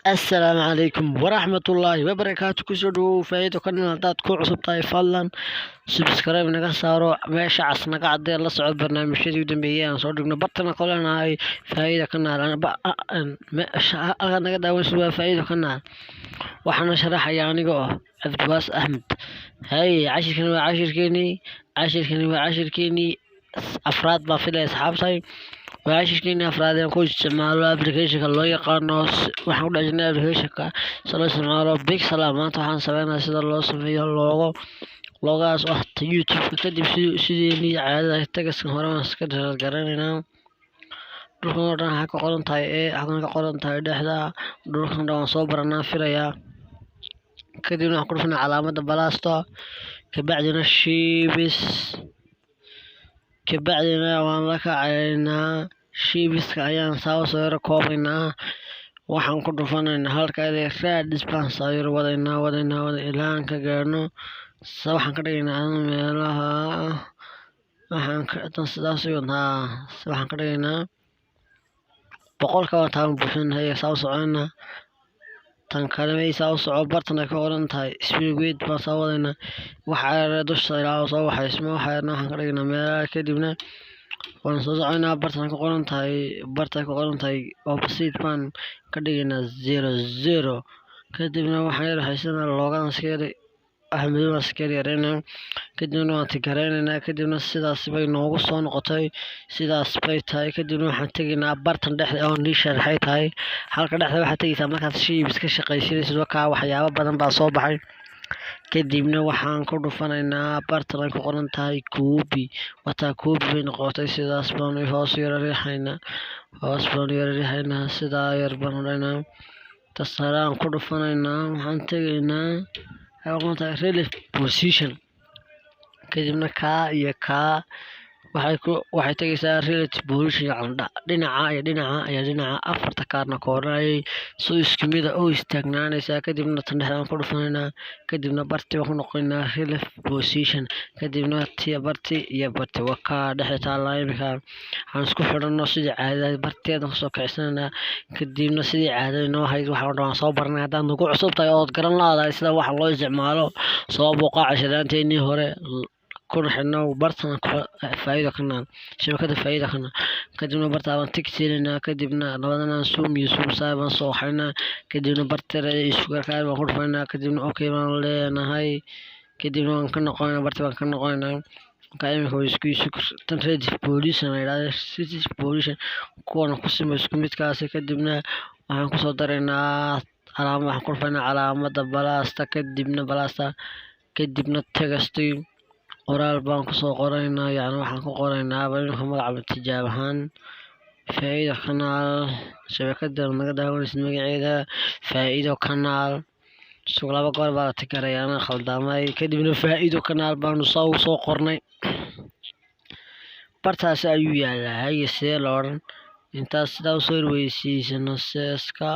Assalaamu calaykum waraxmatullaahi wabarakaatu. Kusoo dhawow Faa'iido Kanal. Haddaad ku cusub tahay, fadlan subscribe naga saaro, meesha cas naga cadee, la soco barnaamijyadii u dambeeyay aan soo dhigno. Bartana kolanahay Faa'iido Kanal, halkaad naga daawanaysid waa Faa'iido Kanal. Waxaana sharaxaya aniga oo Cabdiwaas Axmed. Hay, cashirkani waa cashirkeenii, cashirkani waa cashirkeenii afraad baa filaya, asxaabtay. Waa cashirkeenii afraad ee ku isticmaalo applicationka loo yaqaano. Waxaan ku dhex jirnay applicationka sida loo isticmaalo PixelLab. Maanta waxaan sameynaya sida loo sameeyo logo, logogaas oo ah YouTube-ka. Kadib sideenii caadada tagaskan hore waan iska garanaynaa. Dhulkan oo dhan waxaa ka qoran tahay ee halkan ka qoran tahay dhexda. Dhulkan dhan waan soo baranaa filayaa. Kadibna waxaan ku dhufanaa calaamada plusta, kabacdina shapes, kabacdina waan la kacaynaa. Shapeska ayaan saa usoo yaro koobaynaa. Waxaan ku dhufanaynaa halka radius baan saa yaro wadaynaa, wadaynaa, wada ilaa aan ka gaarno. Waxaan ka dhigaynaa meelaha, waxaan ka tan sidaas u wadnaa. Waxaan ka dhigaynaa 100-ka waan taaban buuxinaya. Saa u soconayna tan kale maysaa u soco. Bartan ay ka qoran tahay speed weight baan soo wadaynaa. Waxa yar dusha ilaa soo waxaysmo. Waxa yarna waxaan ka dhigaynaa meelaha. Kadibna waan soo soconaa. Bartan ka qoran tahay, barta ka qoran tahay opposite baan ka dhigaynaa 0 0. Kadibna waxaan yar haysanaa logodan iska yar axmedo baan iska yar yareynaa. Kadibna waan tigareynaynaa. Kadibna sidaas bay noogu soo noqotay, sidaas bay tahay. Kadibna waxaan tegaynaa bartan dhexda oo nii sharxay tahay. Halka dhexda waxaad tegaysaa markaad shapes ka shaqaysanaysid. Wakaa, waxyaabo badan baa soo baxay. Kadibna waxaan ku dhufanaynaa bartan ay ku qoran tahay copy. Wataa, copy bay noqotay. Sidaas baanu hoos yara riixaynaa, hoos baanu yara riixaynaa, sidaa yar baan odhanaynaa. Tasaraan ku dhufanaynaa. Waxaan tegaynaa waxay ku qoran tahay relative position. Kadibna kaa iyo kaa waxay ku waxay tegaysaa relative position, yacni dhinaca iyo dhinaca iyo dhinaca, afarta kaarna koorayay soo isku mid ah oo istaagnaanaysaa. Kadibna tan dhexdaan ku dhufanaynaa. Kadibna barti baan ku noqonaynaa relative position. Kadibna tia barti iyo barti wakaa dhexda taallaa. Imika waxaan isku xidhanno sidii caadada barteedan kusoo kicsanaynaa. Kadibna sidii caadada inoo hayd waxaan o dhan waan soo baranay. Haddaad nagu cusub tahay ood garan laadahay sida waxa loo isticmaalo, soo booqaa cashiraanteenii hore, kuna xidhno bartan Faa'iido Kanal, shabakada Faa'iido Kanal. Kadibna bartaa baan tig siinaynaa. Kadibna labadana zoom iyo zoom saa baan soo waxaynaa. Kadibna bartera isku garkaar baan ku dhufaynaa. Kadibna okay baan leenahay. Kadibna waan ka noqonaynaa, barti baan ka noqonaynaa. Marka imika way isku isu tan relative position la yidhahdo, relative position kuwana ku simo isku midkaasi. Kadibna waxaan kusoo daraynaa calaamad, waxaan ku dhufaynaa calaamada plusta. Kadibna plusta, kadibna texti qoraal baan kusoo qoraynaa. Yacni waxaan ku qoraynaa imika magaca tijaab ahaan Faa'iido Kanaal, shabakada naga daawanaysid magaceeda Faa'iido Kanaal. Sug, laba goor baa la tigaraya, anaa khaldamay. Kadibna Faa'iido Kanaal baanu soo soo qornay, bartaas ayuu yaalaa. Haye, sidee la odhan intaas sidaa usoo horweysiisano seeska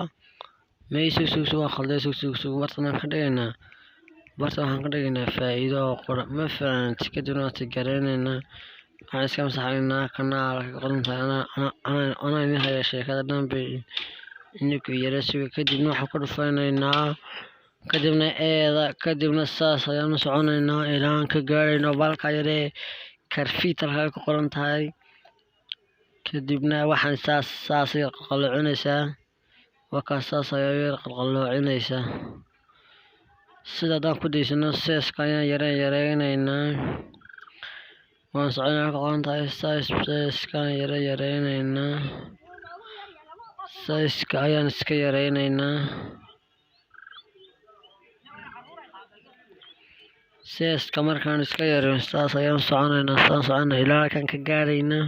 may? Sug, sug, sug, waan khalday. Sug, sug, sug. Bartan aan ka dhigaynaa, bartan waxaan ka dhigaynaa faa'iido oo qora, ma fahanti? Kadibna waan tigareynaynaa. Waxaan iska masaxaynaa kanaal ka qoran tahay. Anaa idin haya sheekada dhan bay ininku yara suga. Kadibna waxaan ku dhufanaynaa kadibna eeda. Kadibna saas ayaan u soconaynaa ilaa aan ka gaarayno balka yaree karfiitalka ay ku qoran tahay. Kadibna waxaan saas saasay qalqaloocinaysaa. Wakaa, saas ayaa yar qalqaloocinaysaa. Sida haddaan ku daysano, sizeka ayaan yareen yareynaynaa. Waan soconaa, ka qoran tahay size. Sizekaan yara yareynaynaa, sizeka ayaan iska yareynaynaa. Sizeka markaan iska yareyn, saas ayaan soconaynaa, saan soconaa ilaa halkaan ka gaaraynaa,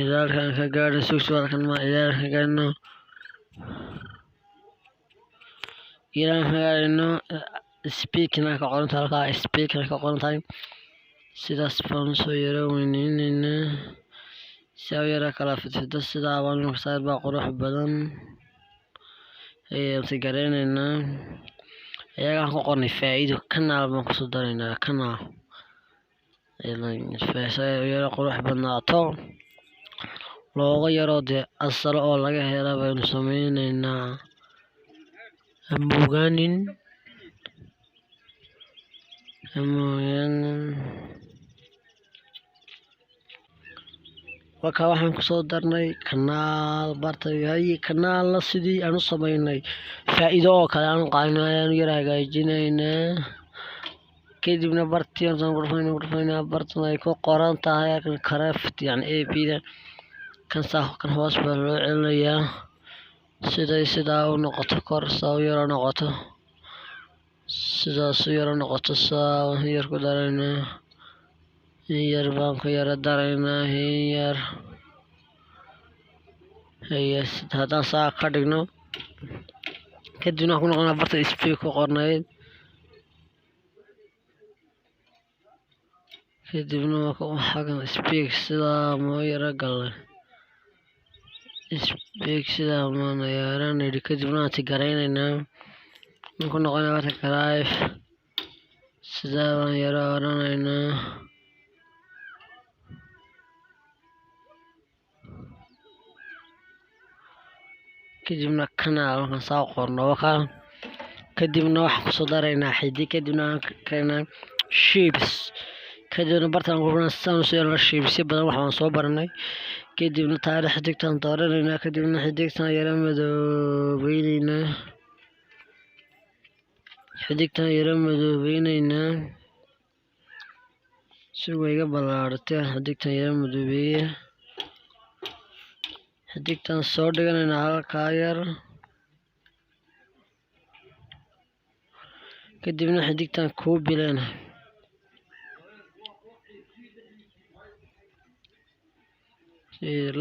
ilaa halkaan ka gaarayno. Sug, halkan ma ilaa halkaan ka gaarayno, ilaa ka gaarayno speaking ka qoran tahay. Halkaa speaking ka qoran tahay, sidaas baan usoo yara weyneyneynaa si ay u yara kala fidfido. Sidaa baan saar baa qurux badan ayaan tigareyneynaa. Iyagaan ku qornay Faa'iido Kanaal baan kusoo daraynaa kanaal si ay u yara qurux badnaato. Looga yaroo dee asalo oo laga hela baynu sameyneynaa. Hamogaanin, hamogaanin. Wakaa waxaan kusoo darnay kanaal bartay kanaalna sidii aan u sameynay faa'iido oo kale aan qaadnay ayaanu yara hagaajinaynaa. Kadibna bartii aan ku dhufanayna, bartan ay ku qoran tahay halkan craft, yani A B da kan saa kan hoos baa loo celinayaa siday sidaa u noqoto, kor saa u yaro noqoto, sidaas u yaro noqoto. Saa yar ku daraynaa, in yar baan ku yara daraynaa, in yar. Haye, haddaan saa ka dhigno, kadibna waxaan ku noqonaa barta speak ku qornayd. Kadibna xagan speak sidaa moo yara galnay, speak sidaa maana yaranaydi. Kadibna waan tigaraynaynaa, waan ku noqonaa barta craft, sidaa baan yara oranaynaa. Kadibna kanaal markaan saa qorno wakaa, kadibna waxaan kusoo daraynaa xidig, kadibna aan keenaa shapes, kadibna bartaan ku saan usoo yeelno shapesyo badan wax baan soo baranay. Kadibna taariikh xidigtaan dooranaynaa, kadibna xidigtaan yara madoobaynaynaa, xidigtaan yara madoobaynaynaa si way iga ballaaratay. Xidigtan yara madoobeeye, xidigtan soo dhiganaynaa halkaa yar. Kadibna xidigtan copy leenahay,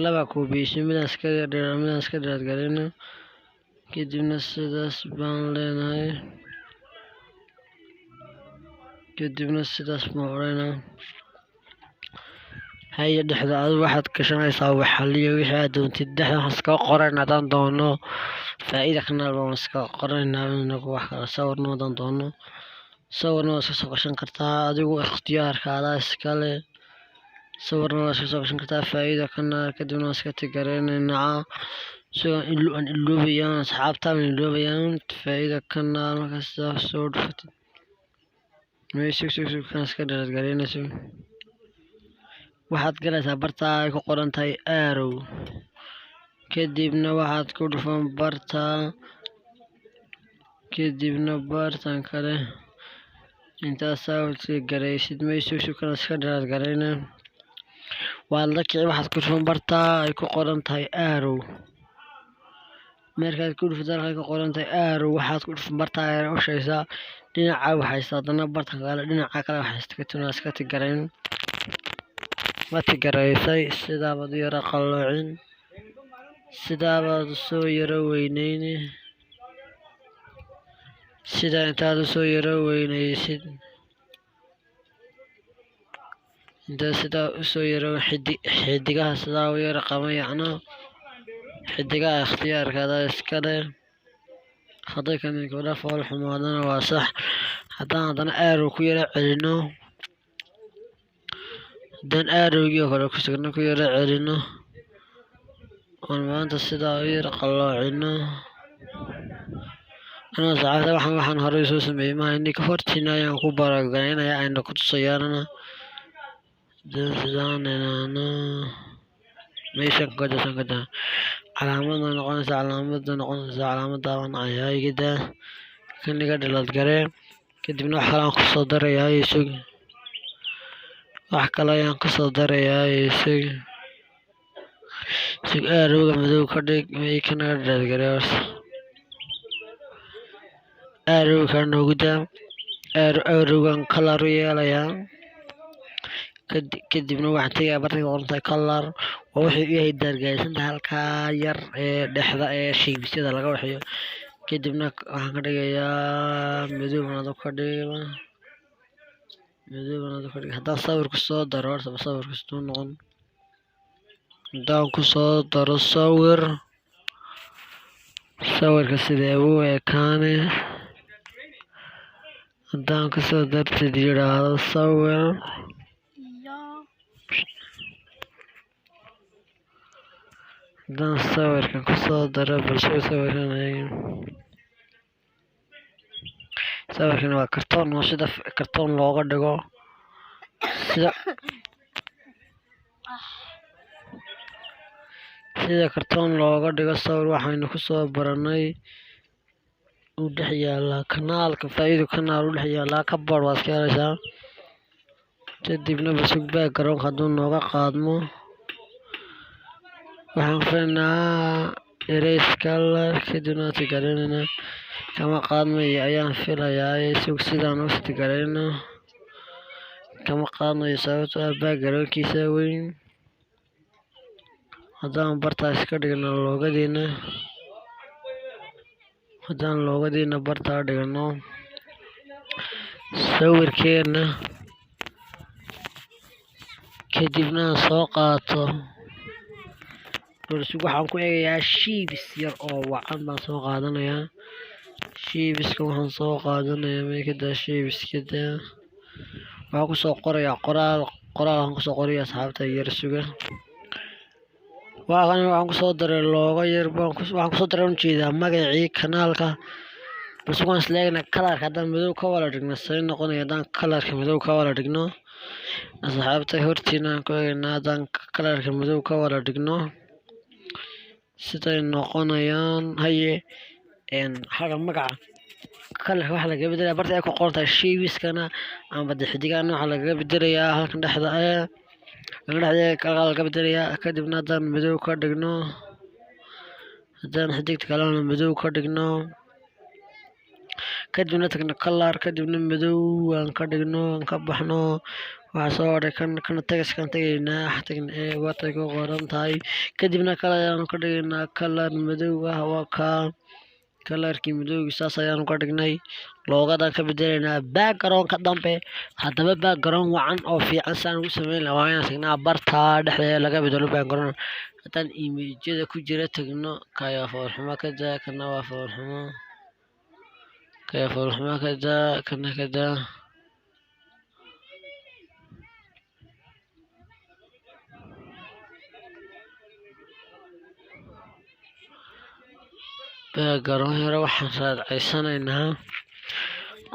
laba koobiyeyso, midaan iska dheer, midaan iska dheeraad garayna. Kadibna sidaas baan leenahay, kadibna sidaas baan odhanaynaa. Haye, dhexda adigu waxaad gashanaysaa waxaliyo wixii aad doontid. Dhexda waxaan iskaga qoraynaa haddaan doono faa'iida kanaal baan iskaga qoraynaa inagu wax kale. Sawirna haddaan doono sawirna waa iska soo gashan kartaa, adigu ikhtiyaarka adaa iskale. Sawirna waa iska soo gashan kartaa faa'iida kanaal. Kadibna waa iska tigaraynaynaa sigaan aan iloobayaan asxaabtaan iloobayaan faa'iida kanaal. Markaas sidaa soo dhufatid, sug sug sug, kan iska dheeraad garaynayso. Waxaad galaysaa bartaa ay ku qoran tahay arrow, kadibna waxaad ku dhufan bartaa, kadibna bartan kale intaad sawirka garaysid. May, sug sug, kan iska dheeraad garayna. Waad la kici, waxaad ku dhufan bartaa ay ku qoran tahay arrow. Markaad ku dhufato halkay ku qoran tahay arrow, waxaad ku dhufan bartaa ay ushaysaa dhinaca waxaysta, haddana bartan kale dhinaca kale waxaysta. Kadibna iska tigarayn, ma tigaraysay, sidaabaad u yara qalloocin, sidaabaad usoo yaro weyneyni, sidaa intaad usoo yaro weyneysid, intaad sidaa usoo yaro xidigaha sidaa u yara qaban, yacno xidigaha ikhtiyaarkaada iskale. Hadday kan kula fool xumaadana waa sax. Haddaan haddana arrow ku yara celino, haddaan arrowgii oo kale ku sugno ku yara celino, oon maanta sidaa u yara qalloocino. Anaa saxaabta waxaan horey soo sameeyey maaha, ininka hortiina ayaan ku baragaraynaya ayna ku tusayaanana. Haddaan sidaan inaano meeshan kada san kada calaamada noqonaysa, calaamada noqonaysa, calaamada baan cayaayigida kan iga dhalaad garee. Kadibna wax kale aan kusoo darayaa, isug, wax kale ayaan kusoo darayaa, isug sug. Arrowga madow ka dhig, may kan naga dhalaad garee horta. Arrowga noogu daa, arrowgan color u yeelayaa. Kadibna waxaan tegayaa barta ka qoran tahay color, waa wuxuu u yahay daargaysantahay halkaa yar ee dhexda ee shaybisyada laga waxiyo. Kadibna waxaan ka dhigayaa madow baan ka dhiga, madow baan ka dhiga. Haddaan sawir kusoo daro horta sawirka siduu noqon? Haddaan kusoo daro sawir, sawirka sidee buu ekaani haddaan kusoo dartid yidhaahdo sawir? Ja. Haddaan sawirkan kusoo daro, balse sawirkan, sawirkan waa kartoon oo sida kartoon looga dhigo, sida kartoon looga dhigo sawir. Waxaynu kusoo baranay uu dhex yaalaa kanaalka Faa'iido Kanaal u dhex yaalaa ka bar, waad ka helaysaa. Kadibna basug background hadduu nooga qaadmo, waxaan filaynaa erase color, kadibna tigareynayna. Kama qaadmayo ayaan filayaa. Sug, sidaan u tigareyno kama qaadmayo, sababtoo ah backgroundkiisa weyn. Haddaan bartaas ka dhigno logodeena, haddaan logodeena bartaa dhigno, sawirkeena, kadibna aan soo qaato, balse waxaan ku eegayaa shapes yar oo wacan baan soo qaadanayaa. Shapeska waxaan soo qaadanayaa meekada, shapeskada waxaan kusoo qorayaa qoraal. Qoraal waxaan kusoo qorayaa, asxaabta yar suga. Waxaan kusoo daray logo yar baan, waxaan kusoo daray ujeedaa magacii kanaalka. Balse waan isla eegnaa colorka. Haddaan madow ka wada dhigno, see noqonaya haddaan colorka madow ka wada dhigno? Asxaabta, hortiina aan ku eegnaa. Haddaan colorka madow ka wada dhigno, siday noqonayaan? Haye, halka magaca colorka waxaa lagaga bedelaya barta ay ku qoran tahay shapeskana amba xidigahan. Waxaa lagaga bedelayaa halkan dhexda ee dhexda kala laga bedelayaa. Kadibna haddaan madow ka dhigno, haddaan xidigta kalena madow ka dhigno, kadibna tagno color, kadibna madow aan ka dhigno, aan ka baxno. Waxaa soo hadhay kan. Kana textkan tegaynaa, tagna ee watay ku qoran tahay, kadibna kale ayaanu ka dhigaynaa color madow ah. Waa kaa colorkii madowgii, saas ayaanu ka dhignay. Logodan ka bedelaynaa background-ka dambe. Haddaba background wacan oo fiican saan ugu sameyn lahaa, waa inaan tagnaa bartaa dhexdeeda laga bedelo background. Haddaan imageyada ku jira tagno, kaya foolxumo ka daa, kana waa foolxumo, kaya foolxumo ka daa, kana ka daa. Background yare waxaan raadcaysanaynaa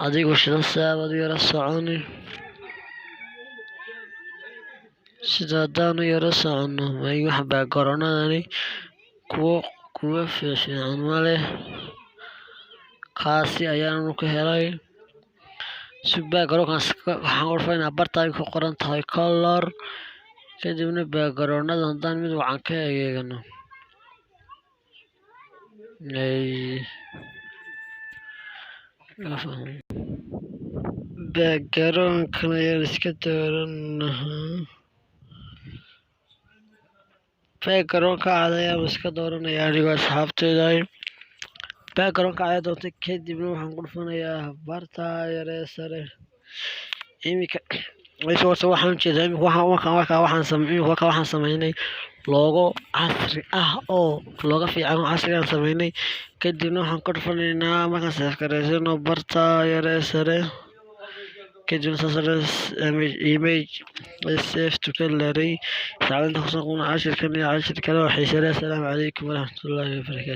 adigu shidan saabaad u yara soconi. Sida haddaan u yara soconno, may wax backgroundadani kuwo kuwa fiican ma leh. Kaasi ayaanu ka helay si backgroundkaas. Waxaan qorfaynaa barta ay ku qoran tahay color, kadibna backgroundada haddaan mid wacan ka eegno. Ay, backgroundkan ayaan iska dooranahaa. Backgroundka cad ayaan iska dooranaya anigoo asxaabteyda. Backgroundka ayaa doontay, kadibna waxaan ku dhufanayaa barta yare sare. Imika waxaan ujeedaa, imika waxaan imika waxaan sameynay logo casri ah oo logo fiican oo casri aan sameynay. Kadibna waxaan ku dhufanaynaa markaan save gareysano barta yare sare, kadibna saas image save to gallery. Sacadinta kusoo quna cashirkan iyo cashir kale oo xiise leh. Asalaamu calaykum waraxmatullaahi wabarakaatu.